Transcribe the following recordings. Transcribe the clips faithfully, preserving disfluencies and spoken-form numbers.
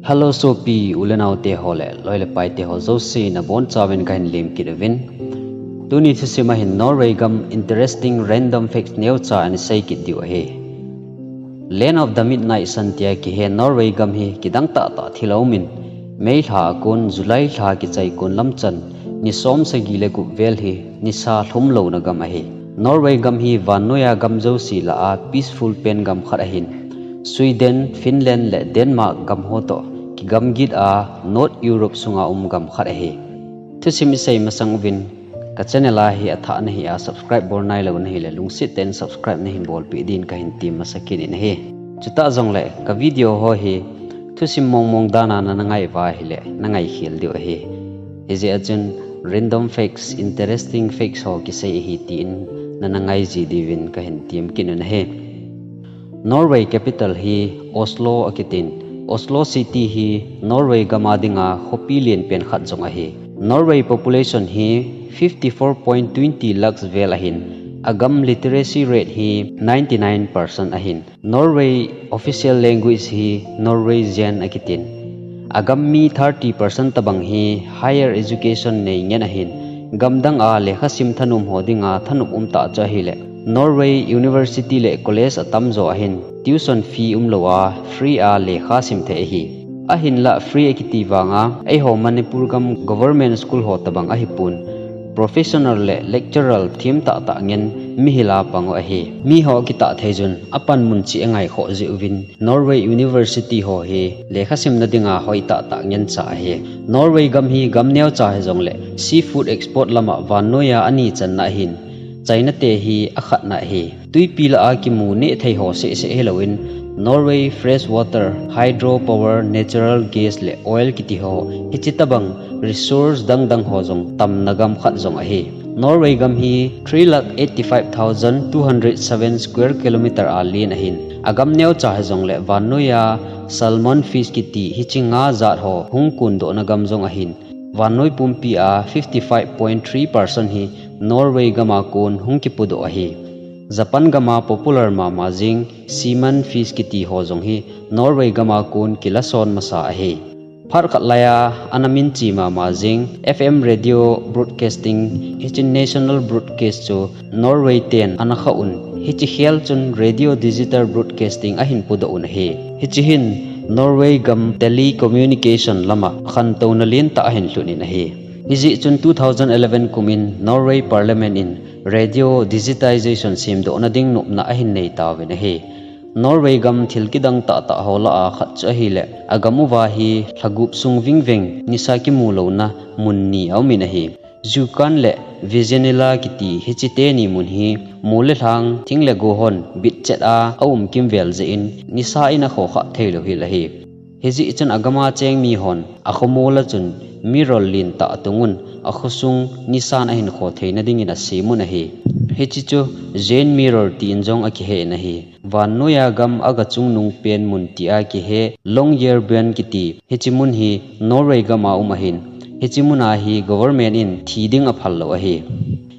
Hello sopi u le nao te ho le loi le pai te ho jouse nabonchauvin kahin lem kit uvin. Tuni thusim a hin Norway gam interesting random facts neocha ana sei kit diu ahi. Land of the Midnight Sun tia kihe Norway gam hi kidang tahtah thil aumin, May lha a kon July lha kichai kon lamchan ni som sagi le gup vel hi nisa lhum louna gam ahi. Norway gam hi vannoiya gam jouse lah a peaceful pen gam khat ahin, Sweden, Finland le Denmark gam ho toh kigamgit a North Europe sunga um gam khat ahi. Thusim isei masang uvin ka channel a hi athah nahi a subscribe bol nailou nahi le lungset tah in subscribe nahin bolpeh din kahin tem masa kit in ahi. Chutah jongle ka video ho hi thusim mongmong dan a nana ngai uva ahile nangai khel diu ahi. Hijeh a chun random facts, interesting facts ho kisei ahi tin nana ngai ji diuvin kahin tem kit un ahi. Norway capital hi Oslo akitin. Oslo city hi Norway gam a dinga khopi lienpen khat jong ahi. Norway population hi fifty four point twenty lakhs vel ahin, agam literacy rate hi ninety nine percent ahin. Norway official language hi Norwegian akitin. Agam mi thirty percent tobang hi higher education nei ngen ahin, gamdang a lekha sim thanom ho dinga thanop umtah chu ahile Norway university le college atamjo ahin tuition fee umlou a free a lekha sim thei ahi. Ahinlah free akiti vanga eiho Manipur gam government school ho tobang ahipon, professional le lecturer themtah tah ngen mihil a pang u ahi. Miho kitah thei jun apanmun cheh angaikhoh jeh uvin Norway university ho hi lekha simna dinga hoitah tah ngen cha ahi. Norway gam hi gam neocha hijongle seafood export lama vannoiya ani channa ahin, China te hi akhatna ahi. Twipi lah a kimu nehthei ho sehseh hilouvin Norway freshwater, hydropower, natural gas le oil kiti ho, hiche tobang resource dangdang ho jong tamna gam khat jong ahi. Norway gam hi three lakh eighty five thousand two hundred seven square kilometer a len ahin, agam neocha hijongle vannoiya salmon fish kiti hiche nga jat ho hung kondohna gam jong ahin, vannoi pumpi a fifty five point three percent hi Norway gam a kon hung kipudoh ahi. Japan gam a popular mama jing seaman fish kiti ho jong hi Norway gam a kon kilason masa ahi. Phat khat laiya ana minche mama jing F M radio broadcasting, hiche national broadcast chu Norway ten ana khah un, hiche khel chun radio digital broadcasting ahin pudoh un ahi. Hiche hin Norway gam telecommunication lama khantouna lentah ahin lhut in ahi. Hijeh chun two thousand eleven kum in Norway Parliament in radio digitization semdohna ding nopna ahin nei tauvin ahi. Norway gam thil kidang tahtah ho lah a khat chu ahile, agam uva hi lha gup sung vingveng nisa kimu louna mun ni aumin ahi. Jukan le Vigenilla kiti hiche teni mun hi mol le lhang, thing le go hon bitchet a aum kimvel jeh in nisa in akhokhah theilou hel ahi. Hijeh chun agam a cheng mihon akhomol a chun mirror lentah atung un, akhosung nisan ahin kho theina dingin asem un ahi. Hiche chu Giant Mirror tin jong akihen ahi. Vannoiya gam aga chungnung pen mun tia kihe Longyearbyen kiti hiche mun hi Norway gam a um ahin, hiche mun a hi government in thi ding aphal lou ahi.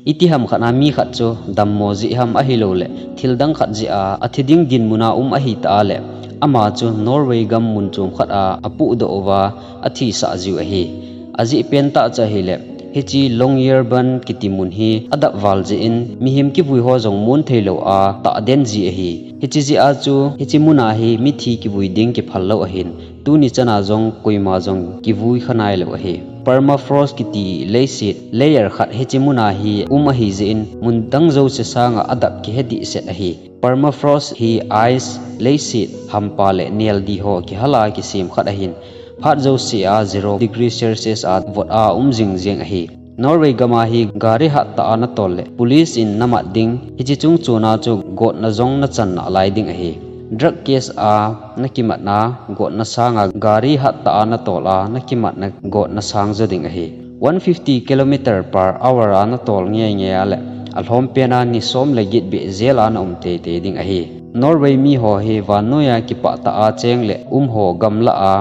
Itiham khat a mi khat chu dammo jeh ham ahilouleh thildang khat jeh a athi ding dinmun a um ahitah a leh, ama chu Norway gam mun chom khat a apuhdoh uva athisah jiu ahi. Ajeh pentah chu ahile, hiche Longyearbyen kiti mun hi adap val jeh in mihem kivui ho jong mon theilou a tahden ji ahi. Hiche jeh a chu hiche mun a hi mithi kivui ding kiphal lou ahin, tuni chan a jong koima jong kivui kha nailou ahi. Permafrost kiti leiset layer khat hiche mun a hi um ahi jeh in mun dang jouse sanga adap kihe dehset ahi. Permafrost hi ice, leiset, hampa le neldi ho kihal a kisem khat ahin, phat jouse a zero degree Celsius a vot a um jingjeng ahi. Norway gam a hi gari hattah a natol le police in namat ding, hiche chungchon a chu gotna jong nachan nalai ding ahi. Drug case a nakimat a gotna sanga gari hattah a natol a nakimatna gotna sang jo ding ahi. One fifty kilometer per hour a natol ngeingei a leh alhom pen a ni som le get beh jail a naum teitei ding ahi. Norway mi ho hi vannoiya kipah tah a cheng le um ho gamlah a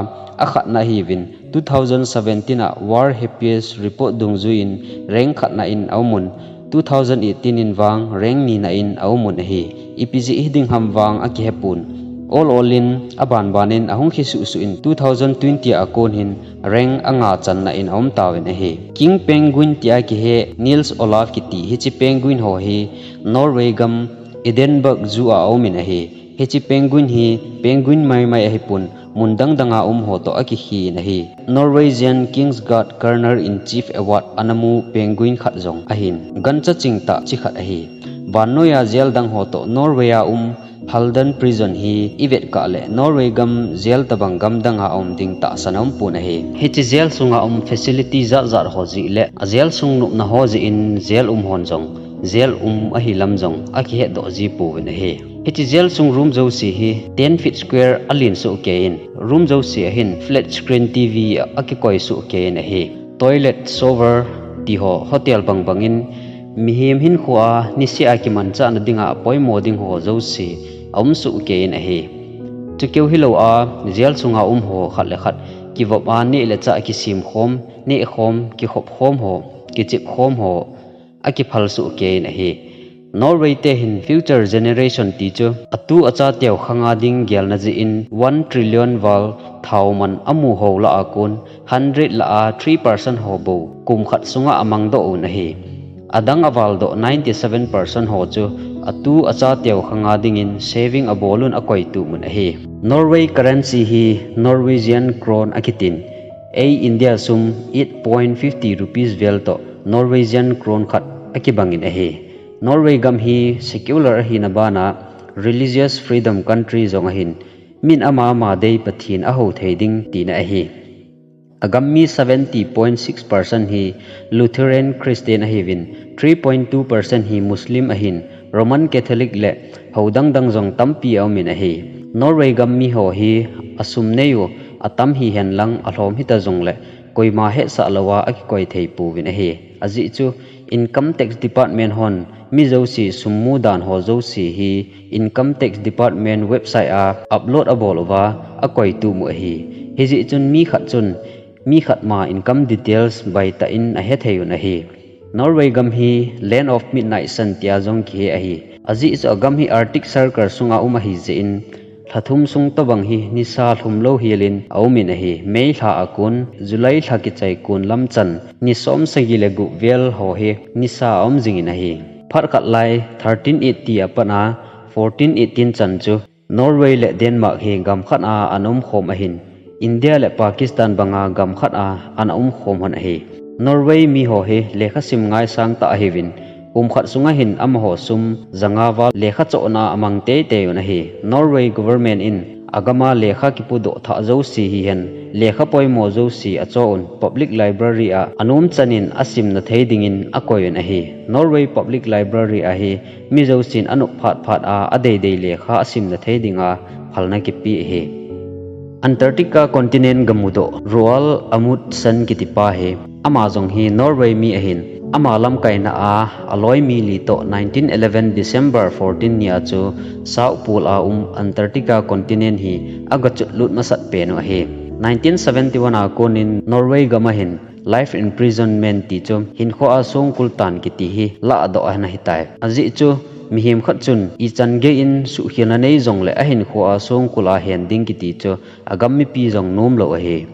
akhatna ahiuvin, two thousand seventeen a World Happiest Report dungjuiyin rank khatna in aumun, two thousand eighteen in vang rank nina in aumun ahi. Ipi jeh hiding ham vang akihepon. Ol ol in, aban ban in ahung kisuh suh in two thousand twenty a kon hin rank anga channa in aum tauvin ahi. King Penguin tia kihe Nils Olaf kiti hiche penguin ho hi Norway gam Edinburgh Zoo a aumin ahi. Hiche penguin hi penguin maimai ahipon, mun dang danga um ho toh akikhen ahi. Norwegian King's Guard Colonel in Chief Award ana mu penguin khat jong ahin, gancha chingtah chi khat ahi. Vannoiya jail dang ho toh Norway a um Halden Prison hi ivet kah le Norway gam jail tabang gam danga um ding tahsan aumpon ahi. Hiche jail sunga um facility jat jat ho jeh le a jail sung nopna ho jeh in jail um hon jong jail um ahi lam jong akihet doh ji pouvin ahi. Hiche jail sung room jouse hi ten feet square alen soh kei in, room jouse a hin flat screen T V akikoi soh kei in ahi. Toilet, shower ti ho hotel bang bang in, mihem hinkho a niseh a kimanchahna dinga apoimo ding ho jouse aum soh kei in ahi. Chukeu hilou a, jail sunga um ho khat le khat kivop a neh le chah kisem khom, neh khom, kikhop khom ho, kichep khom ho, akiphal soh kei in ahi. Norway te hin future generation ti chu atu achateu khanga ding gelna jeh in one trillion val thao man amu ho lah a kon hundred lah a three percent ho bou kum khat sunga amang doh un ahi. Adang aval doh ninety seven percent ho chu atu achateu khanga dingin saving abol un akoi tup un ahi. Norway currency hi Norwegian krone akitin, ei India sum eight point fifty rupees vel toh Norwegian krone khat akibangin ahi. Norway gam hi secular ahina bana religious freedom country jong ahin, min ama ama dei Pathen ahou thei ding tina ahi. Agam mi seventy point six percent hi Lutheran Christian ahiuvin, three point two percent hi Muslim ahin, Roman Catholic le hou dang dang jong tampi aumin ahi. Norway gam mi ho hi asum nei u atam hihen lang alhom hita jongle koima hetsah louva akikoi thei pouvin ahi. Ajeh chu Income Tax Department hon mi jouse sum mu dan ho jouse hi Income Tax Department website a upload abol uva akoi tup u ahi. Hijeh chun mi khat chun mi khat ma income details baitah in ahethei un ahi. Norway gam hi Land of Midnight Sun tia jong kihe ahi. Ajeh chu agam hi Arctic Circle sunga um ahi jeh in, lha thum sung tobang hi nisa lhum lou helin aumin ahi. May lha a kon, July lha kichai kon lam chan, ni som sagi le gup vel ho hi nisa aum jingin ahi. Phat khat lai thirteen eighty a pat a fourteen eighteen chan chu Norway le Denmark hi gam khat a ana um khom ahin, India le Pakistan banga gam khat a ana um khom hon ahi. Norway mi ho hi lekha sim ngaisang tah ahiuvin, kum khat sunga hin amaho sum ja nga val lekha chohna a amang teitei un ahi. Norway government in agam a lekha kipudoh thah jouse hihen, lekha poimo jouse achoh un public library a anom chan in asimna thei dingin akoi un ahi. Norway Public Library a hi mi jousen anop phat phat a adeidei lekha asimna thei dinga phalna kipe ahi. Antarctica continent gamudoh Roald Amundsen kitipa hi, ama jong hi Norway mi ahin, ama lamkaina a aloi mi li toh nineteen eleven December fourteen ni a chu South Pole a um Antarctica continent hi agachot lut masat pen u ahi. Nineteen seventy-one a konin Norway gam a hin life imprisonment ti chu hinkhoa songkul tan kiti hi ladoh ana hitai. Ajeh chu mihem khat chun ichan geiyin suhkhelna nei jongle ahinkhoa songkul a hen ding kiti chu agam mipi jong nomlou ahi.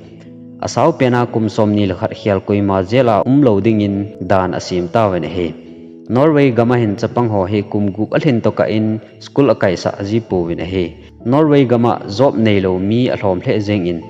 Asaupen a kum somni le khat khel koima jail a umlou dingin dan asem tauvin ahi. Norway gam a hin chapang ho hi kum gup alhin tokah in school akaisah ji pouvin ahi. Norway gam a job neilou mi alhom lheh jengin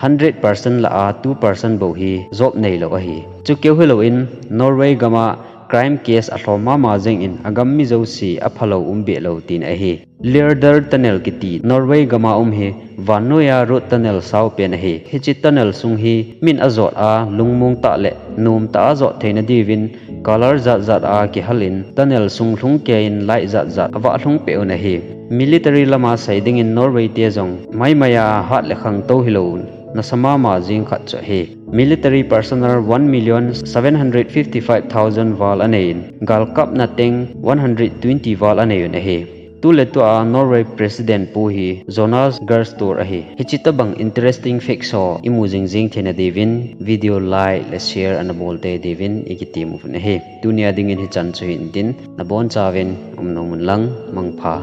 hundred percent lah a two percent bou hi job neilou ahi. Chukeu hilouvin Norway gam a crime case alhom mama jengin agam mi jouse aphalou um behlou tina ahi. Lærdal Tunnel kiti Norway gam a um hi vannoiya road tunnel saupen ahi. Hiche tunnel sung hi min ajot a lungmong tah le nomtah a jot theina diuvin colour jat jat a kihalin tunnel sung lhung keiyin light jat jat avah lhung peh un ahi. Military lama sei dingin Norway te jong maimaiya hat le khangtou hilouvin nasa mama jeng khat chu ahi. Military personnel one million seven hundred fifty-five thousand val aneiyin galkapna teng one hundred twenty val aneiyun ahi. Tuletua Norway President pu hi Jonas Gahr Store ahi. Hiche tobang interesting facts ho imu jingjing theina diuvin video like le share ana bol tei diuvin ikitem uvin ahi. Tunia dingin hichan chu hintin, nabonchauvin umnom unlang, mangpha.